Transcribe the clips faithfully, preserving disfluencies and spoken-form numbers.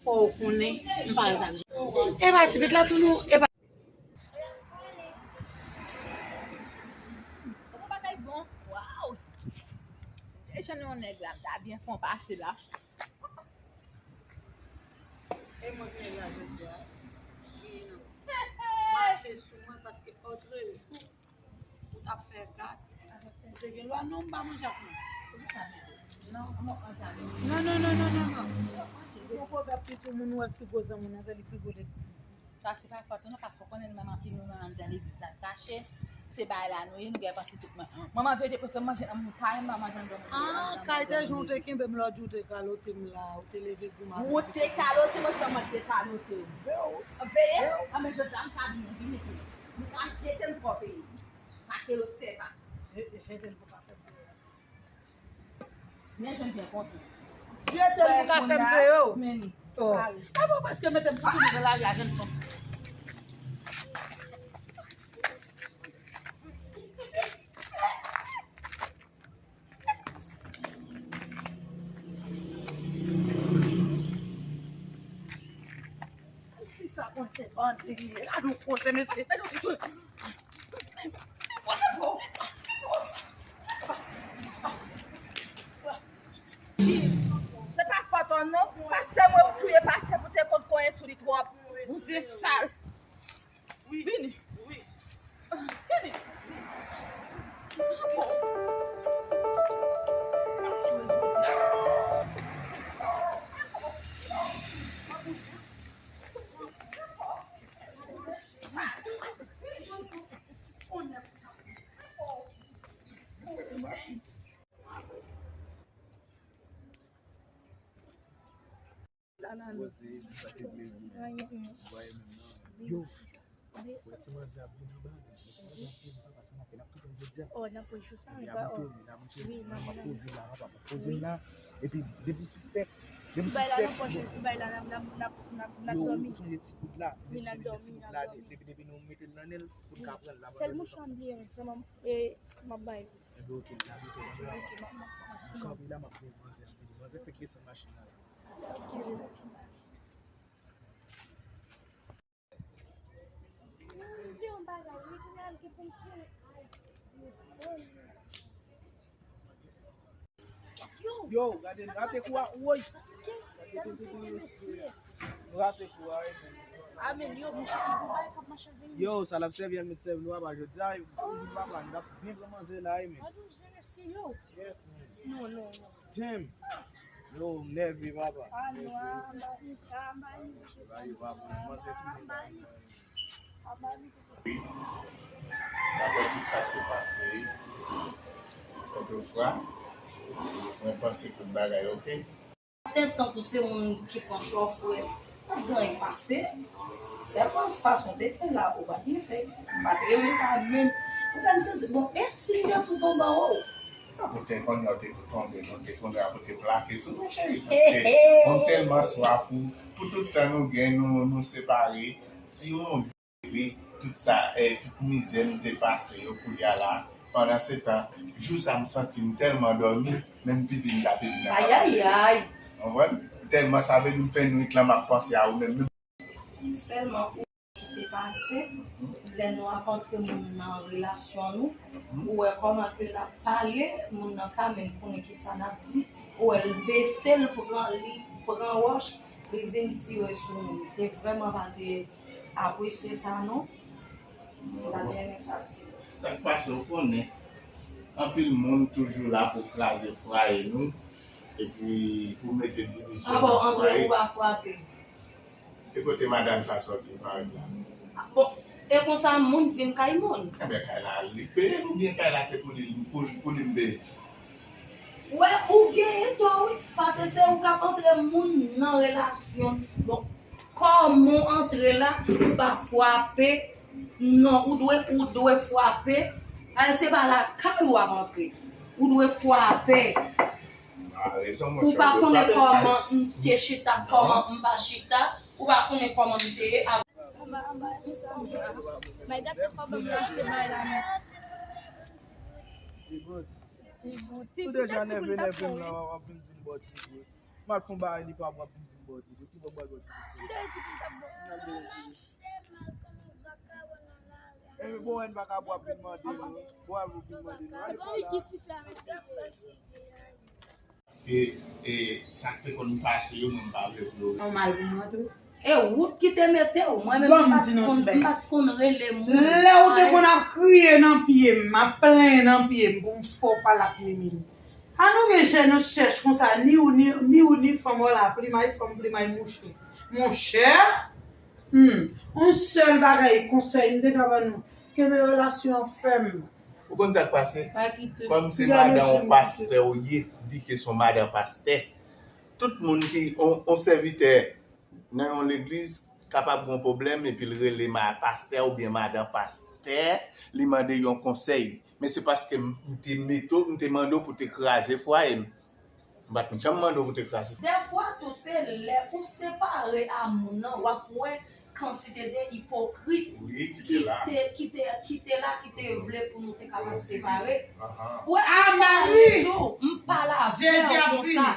Fò w konnen, m pa ret ak. Epa ti pitit la tou non, epa. Yon bagay bon. Waw! Si m te jwenn yon nèg la, m ta byen fè yon pase la. E mwen ki nèg la jodi a. Mache sou mwen paske otrejou ou t ap fè gad. Ou te gen lwa non, m pa manje ak mwen. Non, non, non, non, non, non. Yon pwovèb ki di moun wè ki gwo zanmi nan se li ki gwo lènmi. Sa se pa fòt ou non, paske w konnen nou menm anpil nou menm anndan legliz la n kache. Se bagay la nou ye, nou gen panse tout mwen. Manman veye te prefere manje nan moun pa menm manman jwenn dòmi. Ah, kay te jan w te kenbe m lòt jou, w te kalote m la, ou te leve gou m avè m. Ou te kalote mwen sèlman te kalote. Veye? Veye? Ah, men jodi a m ka vin vini tou. M ka jete l pou w peye. Pa kelo sèva. Jete l pou w pa fè m peye. Men jwenn byen kontan. Jete l pou ka fè m peye w. Men li. Oh. E bon, prèske mete m pou tounen nan lari a, jèn fanm. Fi sa konn se bandi li ye. Gade yon koze, mesye. Gade yon koze. Se pa fòt ou non. Pastè mwen ou touye pastè pou te konn konyen sou li twòp. Bouzen sal. Vini. Vini. Yo, wè ti manzè ap vin anba, wè ti manzè ap vin anba, papa sa n ap fè, n ap touye l jodi a. Oh, n ap pran jou sa. Epi n ap monte, n ap monte, n ap poze la, papa, poze la. Epi depi w sispèk, depi w sispèk, ti bay la, n ap, n ap, n ap, n ap, n ap, n ap dòmi. Yo, ou sonje ti bout la, depi, depi ti bout la, depi, depi nou mete l nan nen l, pou n ka pran l la. Sèl mouchwa m bliye, sèlman, e, m ap bay li. Ebyen, oke, n ap mete l nan nen l. Oke, m ap, m ap, m ap sou mwen. Ou kanpe la, m ap pran manzè ap vini. Manzè fèk desann machin nan la. Yo, gade n rate kou a, woy. Gade kou a, mesye. Nou rate kou a, wi, men. Amen, yo, mouche ki gwo bay k ap mache avè nou. Yo, sa l ap sèvi a met sèvi nou apa jodi a, wi, papa, n ap byen pran manzè la, wi, men. Mesye yo. Non, non, non. Tim. Yo, m nève, papa. Ah, non, ah, m pa vin sa, m pa vin sa. Anba yo, papa, m panse tou moun ta vin. Wi. Daprè tout sa k te pase, otrefwa, mwen panse tout bagay oke. Tèt tankou se moun ki pran chofè, pa t gen anyen k pase. Sèlman fason w te fè la, ou pa t byen fè. M pa t renmen sa menm. Ou fè m santi, bon, e si m te tou tonbe anwo? Apre w te konnen w te tou tonbe, nou te konnen apre w te plake sou nou, cheri. Paske mwen tèlman swaf ou, pou tout tan nou gen, nou, nou separe. Si yon Epi tout sa, eh, tout mizè m te pase yo koulye a la, pandansetan, jou sa m santi m tèlman dòmi, menm pipi m t ap pipi nan kap. Ayayay! Konprann? Tèlman sa vle di m fè nwit lan m ap panse a ou menm. Sèlman ou ki te pase, lè nou ap antre moun nan relasyon nou, ou wè kòman ke l ap pale, moun nan pa menm konnen kisa l ap di, ou wè l bese l pran, li pran wòch, li vin tire sou nou. Li te vrèman pa te apresye sa non. M pa t renmen sa di. Sa k pase, ou konnen, anpil moun toujou la pou kraze fwaye nou, epi pou mete divizyon nan fwaye. Antre ou pa frape. E kote madanm sa sòti parèt la? Bon, e konsa moun vin kay moun. Enben, kay la, li peye l oubyen kay la se pou li, pou, pou li peye? Wè, ou genyen tò wi, paske se ou k ap antre moun nan relasyon. Bon, kòman w antre la, ou pa frape, non, ou dwe, ou dwe frape. Ay, se pa lakay ou ap antre. Ou dwe frape. Ou pa konnen kòman m te chita, kòman m pa chita, ou pa konnen kòman m te ye avan. Ou deja nève, nève m la, w ap vin di m bò ti bout. M Pral fè yon bagay, li pa bwè pou di bò di. Ki bò bwè bò di? Enben bon, wè n pa ka bwè pou mande nou. Bwè pou mande nou. Ale pa la. Paske e, sa k te konn pase yo, mwen m pa vle pou yo. Yon mal pou mwen tou. E wout ki te mete w, mwen menm m pa t konn, m pa t konn rele moun. Lè ou te konn ap kriye nan pye m, ap plenyen nan pye m pou m fè w pale ak Mimi. A nou gen jèn nou chèch konsa, ni ou ni, ni ou ni fanm w la, plimay fanm, plimay mouche. Monchè, hmm, yon sèl bagay, konsèy m te ka ban nou, kenbe relasyon an fèm. Ou konn sa k pase? Kòm se madan yon pastè ou ye, di ke se yon madan pastè. Tout moun ki, yon, yon sèvitè nan yon legliz kapab gen yon pwoblèm epi l rele ma, pastè oubyen madan pastè, li mande yon konsèy. Men se paske m, m te mete w, m te mande w pou te kraze fwaye m. M pa t janm mande w pou te kraze. Dèfwa tou, se lè ou separe a moun nan, w ap wè kantite de ipokrit ki te, ki te, ki te la, ki te vle pou nou te kapab separe. Ou wè, m pale avè w konsa,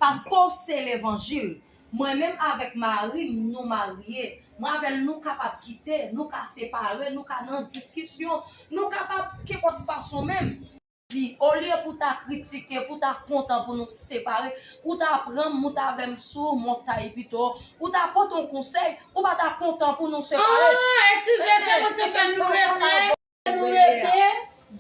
paske w se levanjil. Mwen menm avèk mari m, nou marye. Mwen avè l, nou kapab kite, nou ka separe, nou ka nan diskisyon, nou kapab kenpòt fason menm. Di, olye pou ta kritike, pou ta kontan pou nou separe, ou ta pran m, moute avè m sou montay pito, ou ta pote yon konsèy, ou pa ta kontan pou nou separe. Ah, eskize, se mwen te fè nou rete, nou rete.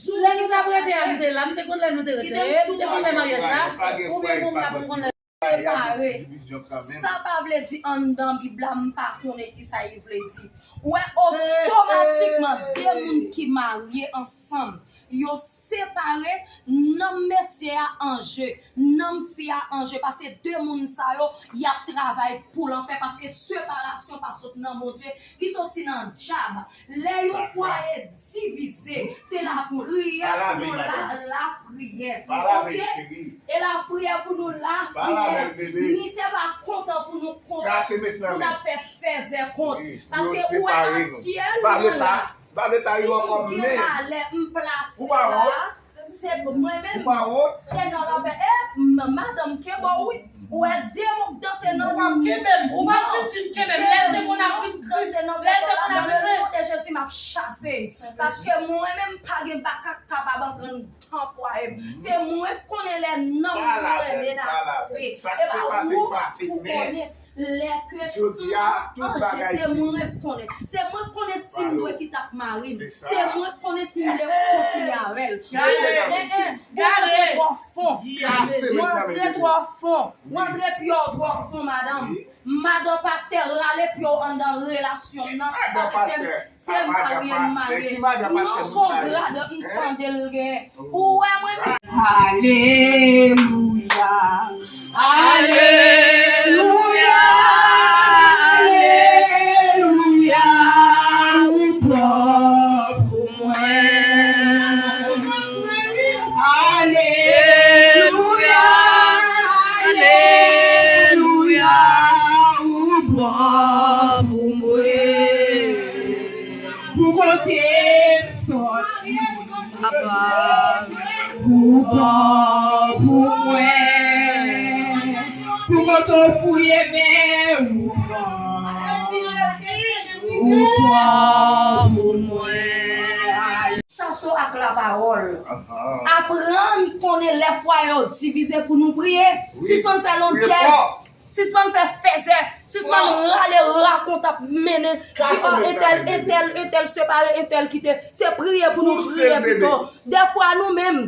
Lè nou t ap rete a, m te la, m te konn lè nou te rete, m te konn lè maryaj la, oubyen pou m la pou m konn lè. Separe. Sa pa vle di anndan Bib la, m pa konnen ki sa li vle di. Ou wè, otomatikman, de moun ki marye ansanm, yo separe, nanm mesye a an je, nanm fi a an je, paske de moun sa yo, y ap travay pou lanfè, paske separasyon pa sot nan Bondye, li soti nan dyab. Lè yon fwaye divize, se lapriyè pou nou la, lapriyè. Oke? E lapriyè pou nou lapriyè. Ni se pa kontan pou nou kontan, pou n ap fè fèzè kont. Paske ou wè aktyèlman la, si m gen malè m plase la, se mwen menm, se nan lanfè. E, m, madanm, kenbe w wi. Ou wè de moun k danse nan. Ou p ap kenbe m. Ou p ap vin di m kenbe m. Lè l te konn ap vin kriye, lè l te konn ap vin. Nan non de Jezi, m ap chase. Paske mwen menm, m pa gen baka k kapab antre anndan fwaye m. Se mwen k konnen lè nanm mwen menase. E pa ou pou konnen lè ke an je, se mwen k konnen. Se mwen k konnen si m dwe kite ak mari m. Se mwen k konnen si m dwe kontinye avè l. Gade, gade. Ou antre twò fon. Ou antre twò fon. Ou antre pye w twò fon, madanm. Madan pastè rale pye w anndan relasyon m nan. Paske se, se marye m marye. Yon bon grad m tande l gen. Ou wè mwen. Alelouya. Alelouya. Alelouya. Ou pwòp pou mwen. Alelouya, alelouya, ou bon pou mwen. Pou kote m sòti, ou bon pou mwen. Pou kote w fouye men, ou bon. Ou bon pou mwen. Chase w ak lapawòl. Aprann konnen lè fwaye yo divize pou nou priye. Sispann fè londjèz. Sispann fè fèzè. Sispann rale rakont ap mennen. Di, o, entèl, entèl, entèl separe, entèl kite. Se priye pou nou priye pito. Dèfwa nou menm,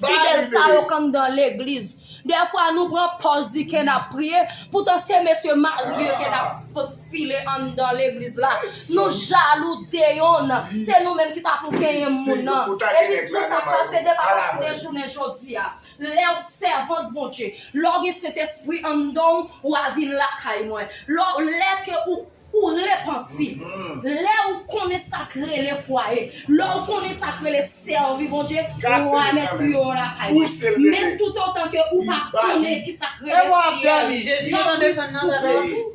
fidèl sa yo k anndan legliz. Dèfwa nou pran pòz di ke n ap priye, poutan se mesye marye ke n ap f-, file anndan legliz la. Nou jalou de yonn. Se nou menm ki ta pou genyen moun nan. Epi tou sa k pase de pa pati de jounen jodi a. Lè w sèvant Bondye, lè w gen Sentespri anndan w, w a vin lakay mwen. Lè, lè ke ou ou repanti, lè ou konnen sa k rele fwaye, lè ou konnen sa k rele sèvi Bondye, ou a mèt pye w lakay ou. Men toutotan ke ou pa konnen ki sa k rele sèvi, tanpri souple,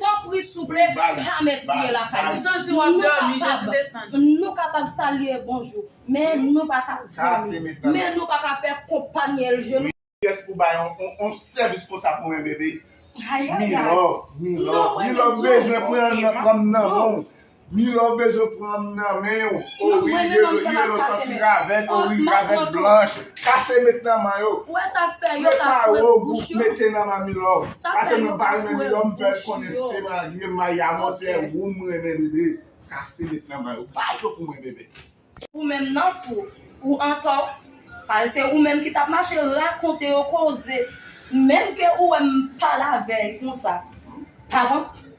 tanpri souple, pa mèt pye lakay ou. Nou kapab, nou kapab salye bonjou, men nou pa ka zanmi, men nou pa ka fè konpanyèl je nou. Pyès pou bay yon, yon, yon sèvis konsa pou mwen, bebe. Milò, Milò, Milò bezwen pran nan kòm nan men w. Milò bezwen pran nan men w. O wi, Milò santi ravèt, o wi, ravèt blanch. Kase met nan men yo. Ou wè sa k fè yo ka fwet bouch yo? Mete nan men Milò. Pase mwen pa renmen Milò, m fè l konnen se marye m, marye avè w, se ou m renmen, bebe. Kase met nan men yo. Bay yo pou mwen, bebe. Ou menm nan tou, ou antò. Paske se ou menm ki t ap mache rakonte yo koze. Menm ke ou wè m pale avè l konsa. Pa,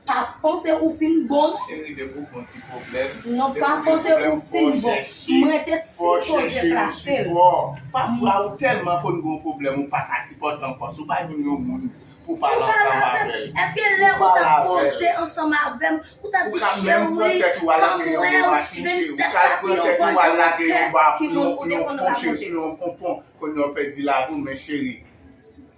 pa panse ou fin bon. Cheri, depi w gon ti pwoblèm, non, pa panse ou fin bon. Mwen te sipoze plase l. Pafwa, ou tèlman konn gon pwoblèm, ou pa ka sipòte ankò. Si w pa jwenn yon moun pou pale ansanm avè l. Èske lè ou t ap koze ansanm avè m, ou t ap di, cheri, kòm wè w, vennsèt la, pi yon vòl de mon kè ki moun ou te konn rakonte? Kounye a w pèdi lavi w, men cheri,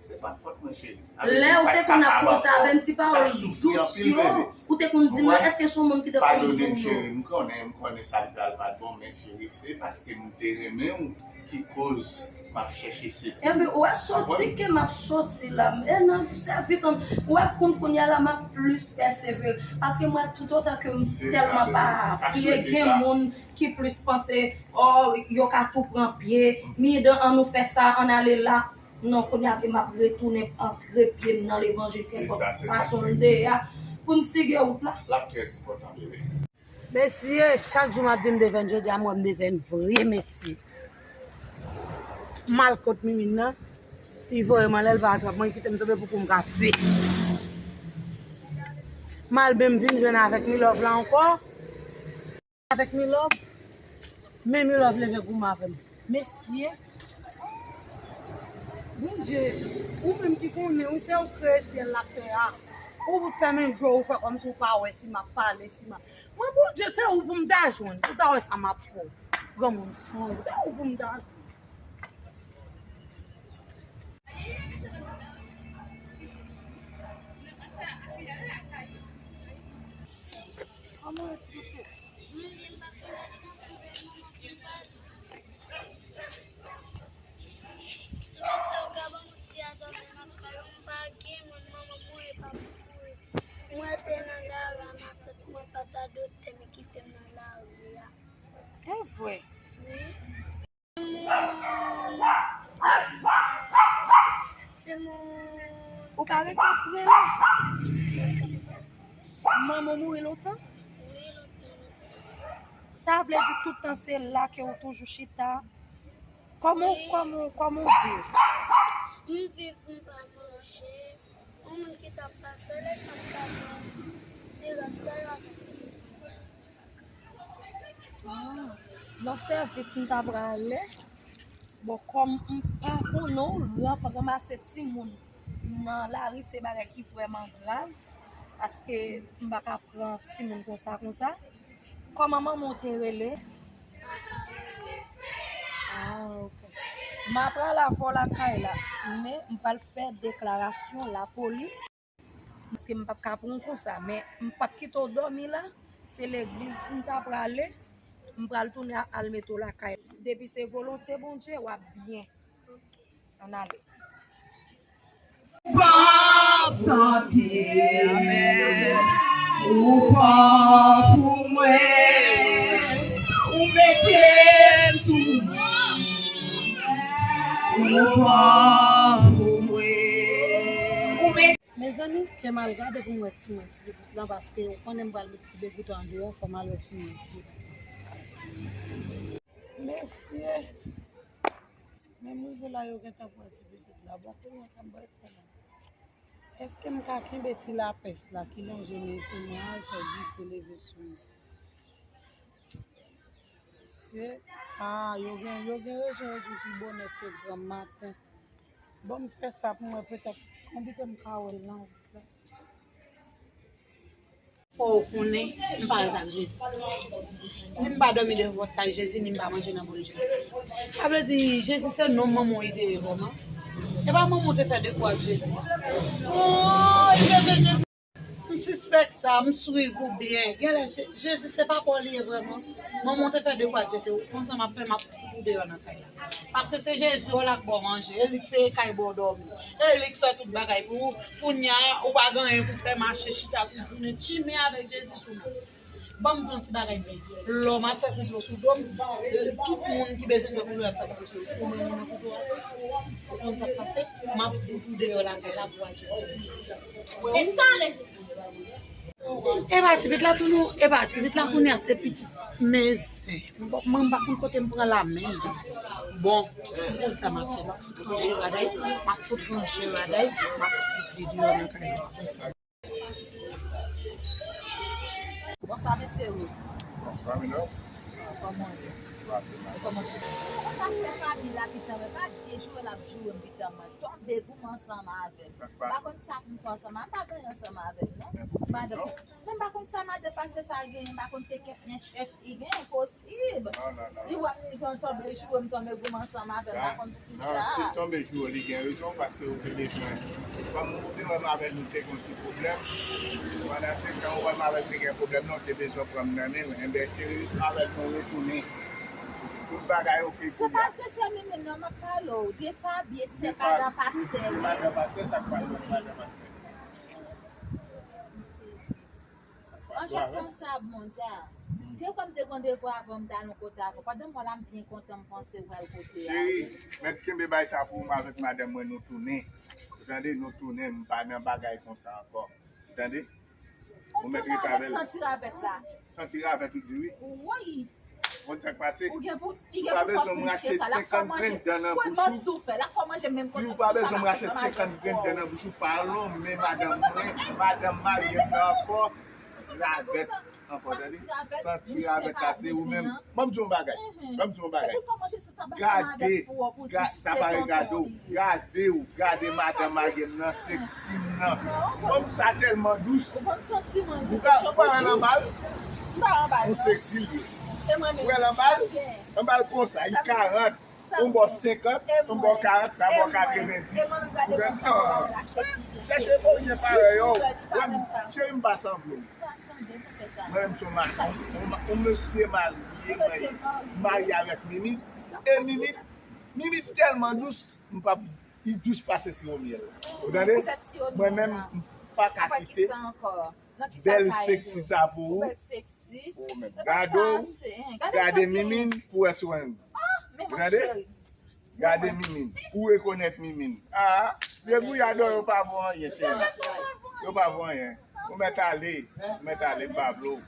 se pa fòt mwen, cheri. Lè ou te konn ap koze avè m, ti pawòl dous yo, ou te konn di mwen, èske se yon moun ki te konn di w non? Padone m, cheri, m konnen, m konnen sa m fè a pa t bon, men cheri, se paske m te renmen w ki koz m ap chèche sekou. Ebyen, ou wè soti ke m ap soti la, e nan sèvis an, ou wè kounye a la m ap plis pèsevere, paske m wè toutotan ke m tèlman pa priye, gen moun ki plis panse, o, yo ka tou pran pye, mi dan an nou fè sa, ann ale la. Non, kounye a ke m ap retounen antre pye m nan levanjil, kenpòt fason m te ye a, pou m sige wout la. L ap trè enpòtan, bebe. Mesye, chak jou m ap di m devèn, jodi a m wè m devèn vre, mesye. M al kot Mimine nan, li voye m anlè, l pa atrap mwen, li kite m tonbe pou kou m kase. M al, men m vin jwenn avèk Milove la ankò. Avèk Milove, men Milove leve goumen avè m. Mesye, Bondye, ou menm ki konnen, wi, se ou k kreye syèl la, tè a. Ou fèmen je w, ou fè kòmsi ou pa wè si m ap pale, si m ap, mwen, Bondye, se ou pou m ta jwenn, pou ta wè sa m ap fè w. Granmoun fou, se ou pou m ta jwenn. Kòman w ye, ti pitit? Mwen byen, m pa fè lè tankou bèl manman m pa. Se pou sa w ka ban m ti a dòmi nan kay ou, m pa gen moun, manman m mouri, papa m mouri. Mwen te nan lari a, matant mwen pa ta adopte m, kite m nan lari a. E vre? Wi. Timoun. Ou pa rete prele? Manman w mouri lontan? Wi, lontan, lontan. Sa vle di tout tan se la ke w toujou chita? Kòman, wi, kòman, kòman w viv? M viv, m pa manje. Yon moun ki t ap pase, lè fanm ka pran ti rad sa yo avèk ti. Ah, nan sèvis m ta prale. Bon, kòm m pa konnen w, ran-, ranmase timoun nan lari se bagay ki vrèman grav, paske m pa ka pran timoun konsa, konsa. Kòman manman w te rele? Ah, ok. M a pral avè w lakay la, men m pral fè deklarasyon lapolis. Paske m p ap ka pran w konsa, men m p ap kite w dòmi la. Se legliz m ta prale, m pral tounen a-, al mete w lakay. Depi se volonte Bondye, w ap byen. Ann ale. Ou pa santi, ou pa pou mwen, ou mete m sou mwen, ou pa pou mwen, ou mete Mezanmi, kè m al gade pou m wè si m wè ti pitit lan, paske ou konnen m pral met ti degoutan andeyò, fò m al wè si m wè ti pitit. Mesye, menm rive la, yo gentan pran ti pitit la. Bon, kounye a sa m pral fè la? Èske m ka kenbe ti lapès la ki lonje men sou mwen an, al fè dife leve sou mwen? Mesye, ah, yo gen, yo gen rezon, yo di w pi bonè se granm maten. Bon, m fè sa pou mwen, petèt, konbite m ka wè l nan wout la. Fò w konnen, m pa ret ak Jezi. Ni m pa dòmi devan pòt kay Jezi, ni m pa manje nan bòl Jezi. Sa vle di, Jezi se non manman w li te ye vrèman. E pa manman w te fè dekou ak Jezi. Oh, li te fè Jezi. M sis Respèk sa, m swiv ou byen. Genlè, Je- Jezi, se pa pa w li ye vrèman. Manman w te fè de kwa Jezi, ou konn sa m ap fè, m ap fout ou deyò nan kay la. Paske se Jezi w la k ba w manje, e li k peye kay ba w dòmi, e li k fè tout bagay pou ou. Kounye a, ou pa gen anyen pou fè, mache chita tout jounen, tchimen avèk Jezi sou men w. Ban m di yon ti bagay byen. Lòm ap fè konplo sou do m, tout moun ki bezwen fè konplo ap fè konplo sou do m. Ou menm ou nan konplo a tou. Ou konn sa k pase? M ap fout ou deyò lakay la pou w al jwenn Jezi. E sa, epa ti pit la tou nou, epa ti pit la kounye a se pitit. Men zen. Bon, mwen m pa konn kote m pran la men. Bon, m konn sa m ap fè, m ap fout ranje raday, m ap fout ranje raday, m ap fout li deyò nan kay la. Bonswa mesye Ruth. Bonswa Milo. Kòman w ye? Ou pa pi mal. Kòman w ye? Ou pa se fanmi la pitan mwen, pa de joure l ap joure m pitan mwen. Tonbe goumen ansanm avè m. M pa konn sa pou m fè ansanm avè m, m pa gen anyen ansanm avè m non. Madanm, men m pa konn sa madanm pastè sa genyen, m pa konn se kèk nen chèch li genyen, posib. Li wè m li konn tonbe joure m tonbe goumen ansanm avè m, m pa konn poukisa. Non, si tonbe joure li gen rezon, paske ou te bezwen, kòm ou te wè m avè l nou te gen yon ti pwoblèm. Pandan se tan ou wè m avè l te gen pwoblèm nan, ou te bezwen pran m nan men l, enben cheri, avè l nou retounen. Tout bagay oke kounye a. Se pa de sè Mimi non m ap pale w, de Fabie, sè madan pastè. Madan pastè, sa k pase madan pastè? An responsab, mon dja. Te kwè m te gen randevou avè w, m t al yon kote avè w. Pandan m wè w la, m byen kontan, m panse w pral kote a. Cheri, mèt kenbe bay sa pou ou, m avèk madanm mwen, nou tounen. Ou tande, nou tounen, m pa nan bagay konsa ankò. Ou tande? Ou mèt rete avè l. Santi ravèt la. Santi ravèt ou di wi? Wi. Konn sa k pase? Si w pa bezwen m rache senkant grenn dan nan bouch ou, si w pa bezwen m rache senkant grenn dan nan bouch ou, pa lonmen madanm mwen, madanm marye m nan ankò, ravèt ankò, tande? Santi ravèt la, se ou menm. Ban m di w yon bagay. Ban m di w yon bagay. Gade, ga- sa pa regade w. Gade w, gade madanm marye m nan, seksi m nan. Fanm sa tèlman dous. Ou ka, ou pa wè l anba l? Ou seksi l ye. Ou wè l anba l? Anba l konsa, li karant. Yon bò senkant, yon bò karant, sa bò katrevendis. Ou konprann? Chèche korije parèy yo. Wè m, cheri, m pa sanble w. Mwen menm se yon ma- yon ma- yon mesye marye, mwen marye avèk Mimi. E Mimi, Mimi tèlman dous, m p ap, li dous pase siwo myèl. Ou tande? Mwen menm, m pa ka kite bèl seksi sa pou ou. Ou menm. Gade w, gade Mimi pou wè si w renmen. Ou tande? Gade Mimi, pou rekonèt Mimi. Ah, vye gouyad yo pa vo anyen, cheri. Yo pa vo anyen. Ou mèt ale, ou mèt ale, m pa vle w.